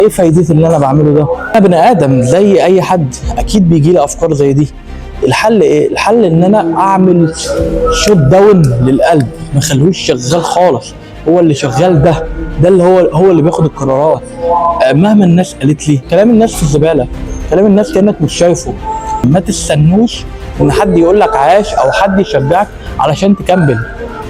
ايه فايدة اللي انا بعمله ده؟ انا بني ادم زي اي حد، اكيد بيجي لي افكار زي دي. الحل ايه؟ الحل ان انا اعمل shut down للقلب، ما اخليهوش شغال خالص. هو اللي شغال ده اللي هو اللي بياخد القرارات. مهما الناس قالت لي، كلام الناس في الزبالة، كلام الناس كانك مش شايفه. ما تستنوش ان حد يقول لك عاش او حد يشجعك علشان تكمل،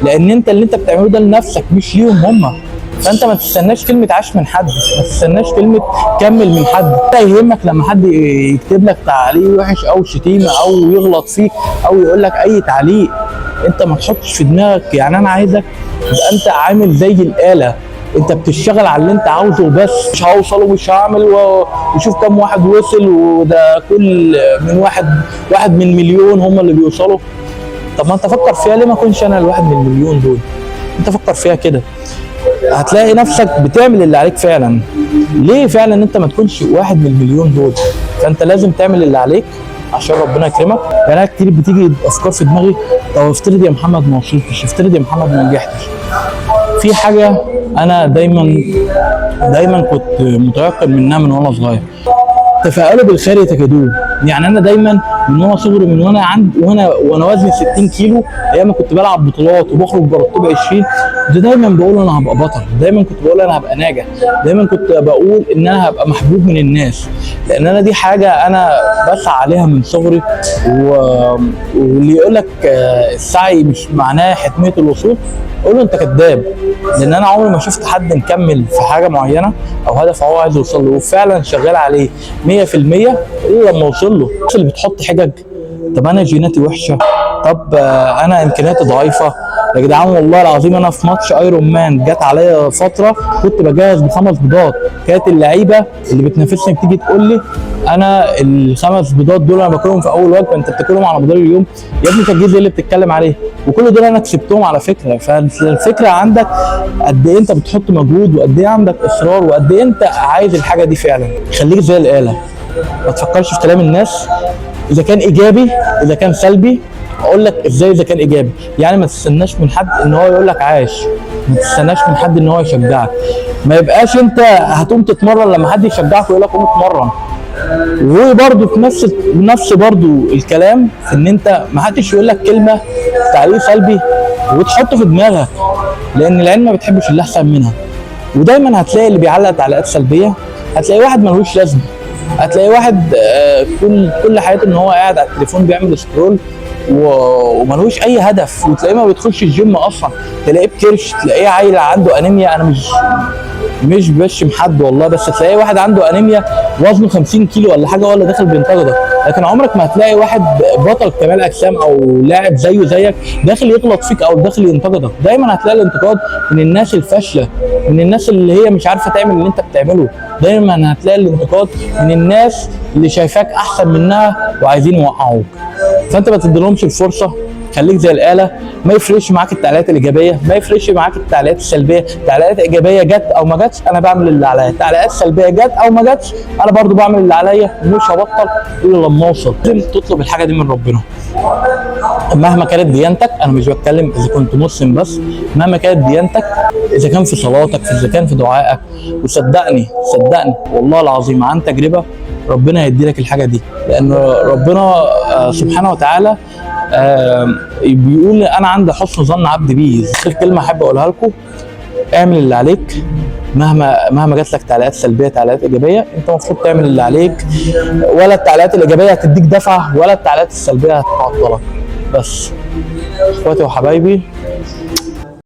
لان انت اللي انت بتعمله ده لنفسك مش ليهم هم. فانت ما تستناش كلمة عاش من حد، ما تستناش كلمة كمل من حد. لا يهمك لما حد يكتب لك تعليق وحش او شتيمه او يغلط فيك او يقول لك اي تعليق، انت ما تحطش في دماغك. يعني انا عايزك تبقى انت عامل زي الاله، انت بتشتغل على اللي انت عاوزه بس، مش هوصل ومش هعمل وشوف كم واحد وصل، وده كل من واحد من مليون هم اللي بيوصلوا. طب ما انت فكر فيها، ليه ما اكونش انا الواحد من المليون دول؟ انت فكر فيها كده، هتلاقي نفسك بتعمل اللي عليك فعلا. ليه فعلا انت ما تكونش واحد من المليون دول؟ فانت لازم تعمل اللي عليك عشان ربنا يكرمك. يعني انا كتير بتيجي افكار في دماغي، طب افترض يا محمد ما وصلتش، افترض يا محمد ما نجحتش. في حاجة انا دايما كنت متيقن منها من وانا صغير، تفاءلوا بالخير تجدوه. يعني انا دايما من وانا صغري، من وانا عند وانا وزني 60 كيلو، ايام ما كنت بلعب بطولات وبخرج بره ال top 20، كنت دايما بقول انا هبقى بطل، دايما كنت بقول انا هبقى ناجح، دايما كنت بقول ان انا هبقى محبوب من الناس، لان انا دي حاجة انا بسعى عليها من صغري. واللي يقول لك السعي مش معناه حتمية الوصول، قول له انت كذاب، لان انا عمري ما شفت حد مكمل في حاجة معينة او هدف هو عايز يوصل له وفعلا شغال عليه 100% الا لما وصل له. الناس اللي بتحط حجج، طب انا جيناتي وحشة، طب انا امكانياتي ضعيفة. يا جدعان والله العظيم انا في ماتش ايرون مان جت عليا فترة كنت بجهز ب5 بيضات، كانت اللعيبة اللي بتنافسني بتيجي تقول لي انا ال5 بيضات دول انا باكلهم في اول وجبة، انت بتاكلهم على مدار اليوم يا ابني، تجهيز ايه اللي بتتكلم عليه؟ وكل دول انا كسبتهم على فكرة. فالفكرة عندك قد ايه انت بتحط مجهود، وقد ايه عندك اصرار، وقد ايه انت عايز الحاجة دي فعلا. خليك زي الاله، ما تفكرش في كلام الناس اذا كان ايجابي اذا كان سلبي. اقول لك ازاي اذا كان ايجابي، يعني ما تستناش من حد ان هو يقول لك عاش، ما تستناش من حد ان هو يشجعك، ما يبقاش انت هتقوم تتمرن لما حد يشجعك ويقول لك قوم اتمرن. وبرده في نفس برده الكلام، في ان انت ما حدش يقول لك كلمة تعليق سلبي وتحطه في دماغك، لان العين ما بتحبش اللي احسن منها. ودايما هتلاقي اللي بيعلق تعليقات سلبية، هتلاقي واحد ملهوش لازمه، هتلاقي واحد كل حياته ان هو قاعد على التليفون بيعمل scroll وملهوش اي هدف، وتلاقيه ما بيدخلش الجيم اصلا، تلاقيه بكرش، تلاقيه عيل عنده انيميا. انا مش بشم حد والله، بس تلاقي واحد عنده انيميا وزنه 50 كيلو ولا حاجة، ولا داخل بينتقدك. لكن عمرك ما هتلاقي واحد بطل كمال اجسام او لاعب زيه زيك داخل يغلط فيك او داخل ينتقدك. دايما هتلاقي الانتقاد من الناس الفاشلة، من الناس اللي هي مش عارفه تعمل اللي انت بتعمله. دايما هتلاقي الانتقاد من الناس اللي شايفاك احسن منها وعايزين يوقعوك. فانت ما تديلهمش الفرصة، خليك زي الاله، ما يفرقش معاك التعليقات الايجابية، ما يفرقش معاك التعليقات السلبية. تعليقات ايجابية جت او ما جاتش انا بعمل اللي عليا، تعليقات سلبية جت او ما جاتش انا برضو بعمل اللي عليا، ومش هبطل الا لما اوصل. لازم تطلب الحاجة دي من ربنا مهما كانت ديانتك. انا مش بتكلم اذا كنت مسلم بس، مهما كانت ديانتك، اذا كان في صلاتك، اذا كان في دعائك. وصدقني صدقني والله العظيم عن تجربه، ربنا هيدي لك الحاجة دي، لان ربنا سبحانه وتعالى بيقول انا عند حسن ظن عبدي بيه. اخر كلمة احب اقولها لكم، اعمل اللي عليك مهما جات لك تعليقات سلبية تعليقات ايجابية، انت المفروض تعمل اللي عليك، ولا التعليقات الايجابية هتديك دفعه ولا التعليقات السلبية هتعطلك. بس اخواتي وحبايبي،